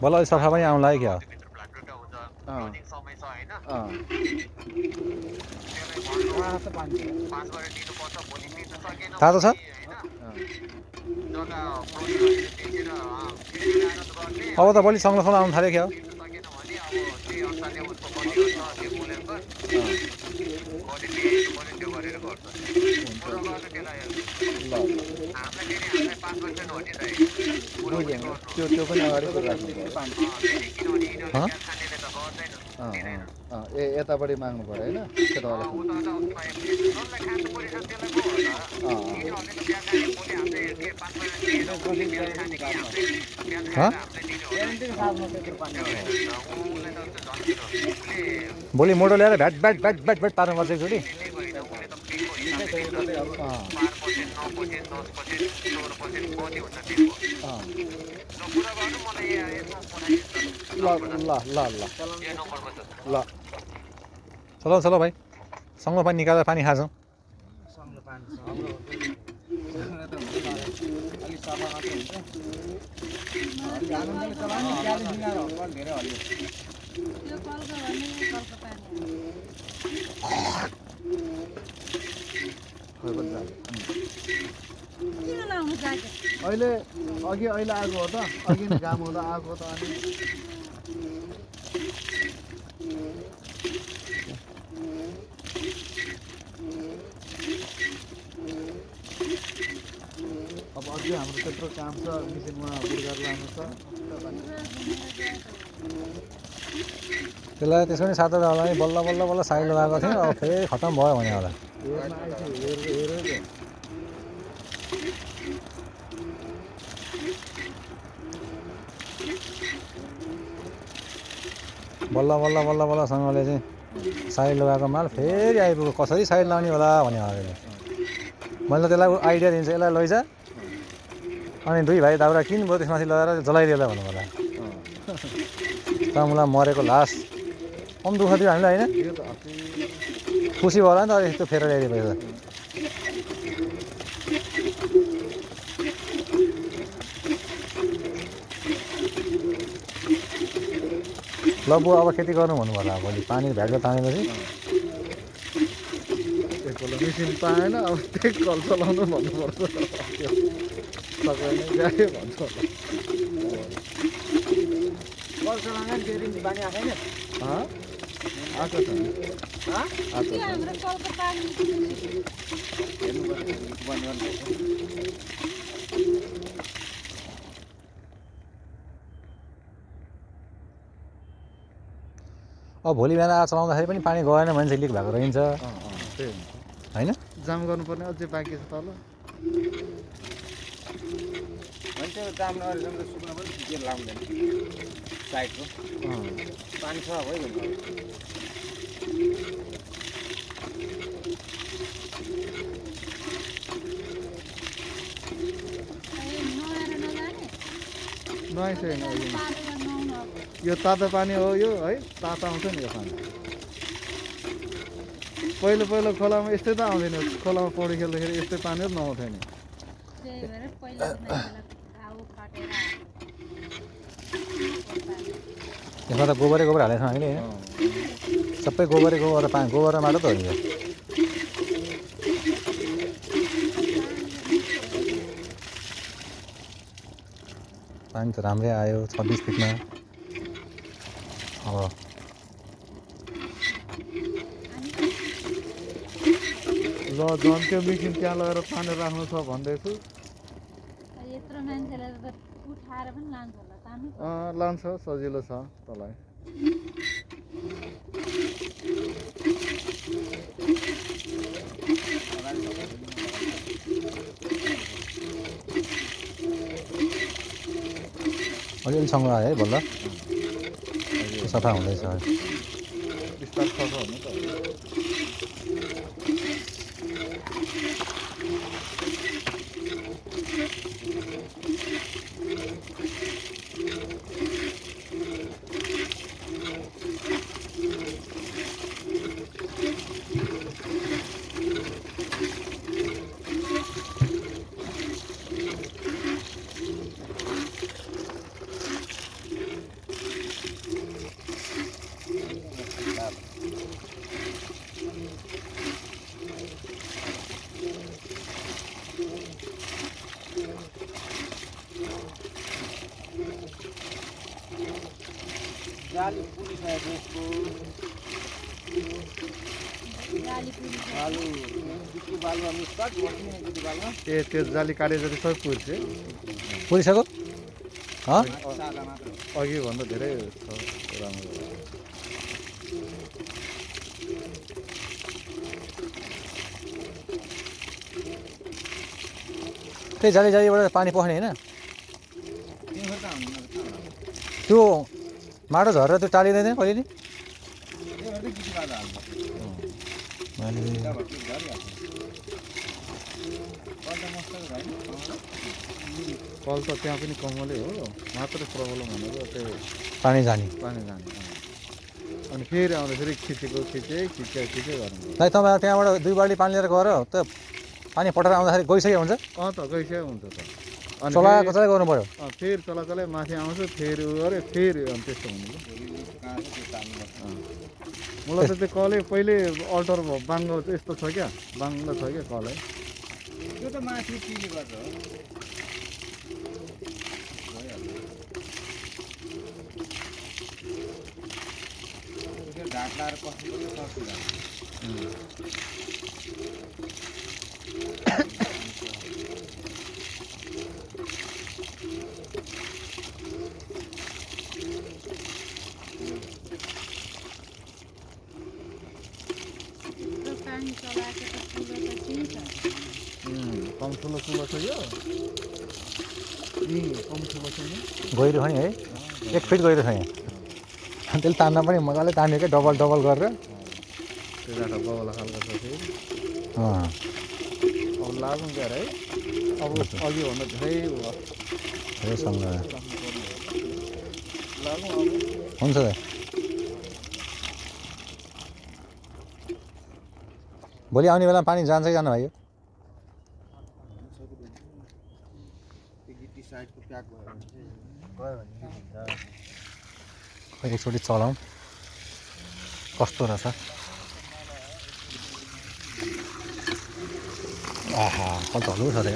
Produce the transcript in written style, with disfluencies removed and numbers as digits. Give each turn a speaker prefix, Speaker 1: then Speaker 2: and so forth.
Speaker 1: बल्ल अलि सफा पनि आउनु लाग्यो क्या हो तातो छ अब त बढी सङ्लो सङ्लो आउनु थाल्यो क्या हो
Speaker 2: त्यो पनि अगाडि राख्नु
Speaker 1: हँ?
Speaker 2: यतापट्टि माग्नु पर्यो होइन केटावाला
Speaker 1: हँ? भोलि मोटो ल्याएर VAT VAT VAT VAT VAT पार्नुपर्छ एकचोटि
Speaker 2: ल ल ल ल ल
Speaker 1: चलो चलो भाइ सङ्लो पानी निकालेर पानी खान्छौँ
Speaker 2: अहिले आएको हो त अघि नै घाम हुँदा आएको त अनि अब अझै हाम्रो त्यत्रो काम छ मिसिनमा बुर्गार लानु छ
Speaker 1: त्यसलाई त्यसो पनि 7 वटा होला नि बल्ल बल्ल बल्ल साइड लगाएको थियो अब फेरि खतम भयो भने होला बल्ल बल्ल बल्ल बल्लसँगले चाहिँ साइड लगाएको माल फेरि आइपुग्यो कसरी साइड लाउने होला भने अहिले मैले त त्यसलाई आइडिया दिन्छु यसलाई लैजा अनि 2 भाइ दाउरा किन भयो त्यसमाथि लगाएर जलाइदिएला भन्नु होला तमुलाई मरेको लास कम दुःख दियो हामीलाई होइन खुसी भयो होला नि त यस्तो फेर ल्याइदिएपछि त ल बुवा अब खेती गर्नु भन्नुभयो होला भोलि पानी भ्याएको तानेपछि
Speaker 2: एकपल्ट मेसिन पाएन अब त्यही कल चलाउनु भन्नुपर्छ सबै नै गयो भन्छ
Speaker 3: कल चलाउन फेरि पानी आएको छैन
Speaker 2: आएको छ
Speaker 4: हाम्रो कलको पानी
Speaker 1: अब भोलि बिहान चलाउँदाखेरि पनि पानी गएन भने चाहिँ लिक भएको रहन्छ
Speaker 2: त्यही हुन्छ
Speaker 1: होइन
Speaker 2: जाम गर्नुपर्ने अझै बाँकी छ तल
Speaker 3: त्यो जाम नगरेसम्म त सुक्न पनि के लाउँदैन साइडको पानी छ भइगयो
Speaker 2: नयाँ छैन यो तातो पानी हो यो है तातो आउँछ नि यो पानी पहिलो खोलामा यस्तै त आउँदैन खोलामा पौडी खेल्दाखेरि यस्तै पानीहरू नआउँथ्यो नि
Speaker 1: त्यसमा त गोबरै गोबर हालेको छ हामीले होइन सबै गोबरै गोबर पानी गोबर र माटो त हो यो पानी त राम्रै आयो 26 फिटमा अब
Speaker 2: ल झन् त्यो मिसिन त्यहाँ लगेर पानी राख्नु छ भन्दैछु
Speaker 4: यत्रो मान्छेलाई त उठाएर पनि लान्छ होला तान्नु
Speaker 2: लान्छ सजिलो छ तँलाई
Speaker 1: अलिअलि सङ्लो आयो है बल्ल सफा हुँदैछ
Speaker 2: बिस्तार सफा हुनु त
Speaker 3: जाली पुरिसकेको यसको
Speaker 4: जाली पुरी
Speaker 3: बालु गिटी बालुवा मिक्स कर बस्ने गिटी बालुवा
Speaker 2: त्यो जाली काटे जति सबै पुर्छ
Speaker 1: पुरिसक्यो हँ
Speaker 3: सादा मात्र
Speaker 2: अघि भन्दा धेरै छ राम्रो
Speaker 1: त्यही जाली जालीबाट पानी पस्ने होइन
Speaker 3: तिम्रो त हुँदैन
Speaker 1: त्यो माटो झरेर त्यो टालिँदैन कहिले नि
Speaker 3: त्यो भएर गिटी बालुवा हाल्नु
Speaker 1: मैले
Speaker 3: त्यहाँ भएर झरिहाल्छ कल त मस्तको भाइ
Speaker 2: कल त त्यहाँ पनि कमलै हो मात्र प्रब्लम भनेको त्यो
Speaker 1: पानी जाने
Speaker 2: पानी जाने अनि फेरि आउँदाखेरि खिचे गर्नु
Speaker 1: दाइ तपाईँ त्यहाँबाट 2 बाल्टी पानी लिएर गएर त पानी पटेर आउँदाखेरि गइसक्यो हुन्छ
Speaker 2: त गइसक्यो हुन्छ त अनि
Speaker 1: चलाएको चलाइ गर्नु पऱ्यो
Speaker 2: फेरि चला माथि आउँछ फेरि उ गऱ्यो फेरि अनि त्यस्तो हुनु
Speaker 3: कहाँ छ त्यो तान्नुपर्छ
Speaker 2: मलाई त त्यो कलै पहिले अल्टर बाङ्गो यस्तो छ क्या बाङ्गो छ क्या कलै
Speaker 3: त्यो त माथि पिली गर्छ हो त्यो ढाक लाएर पस्नु पनि सक्दैन
Speaker 4: त्यो पानी चलाएको त ठुलो त त्यही छ
Speaker 2: कम ठुलो कुलो छ यो कम ठुलो छैन
Speaker 1: गहिरो छ नि है 1 फिट गहिरो छ यहाँ अनि त्यसले तान्न पनि मजाले तान्यो क्या डबल गरेर
Speaker 2: त्यो जाँदा बौला खालको छ फेरि
Speaker 1: अँ
Speaker 2: अब लागौँ क्या है अब अघि भन्दा धेरै
Speaker 1: रेसँग
Speaker 2: लागौँ अब
Speaker 1: हुन्छ दाइ भोलि आउने बेला पानी जान्छ कि जानु भाइ
Speaker 3: त्यो गिटी साइडको प्याक भयो भने चाहिँ गयो भने के हुन्छ
Speaker 1: खै एकचोटि चलाउँ कस्तो रहेछ आहा कस्तो हल्लु छ त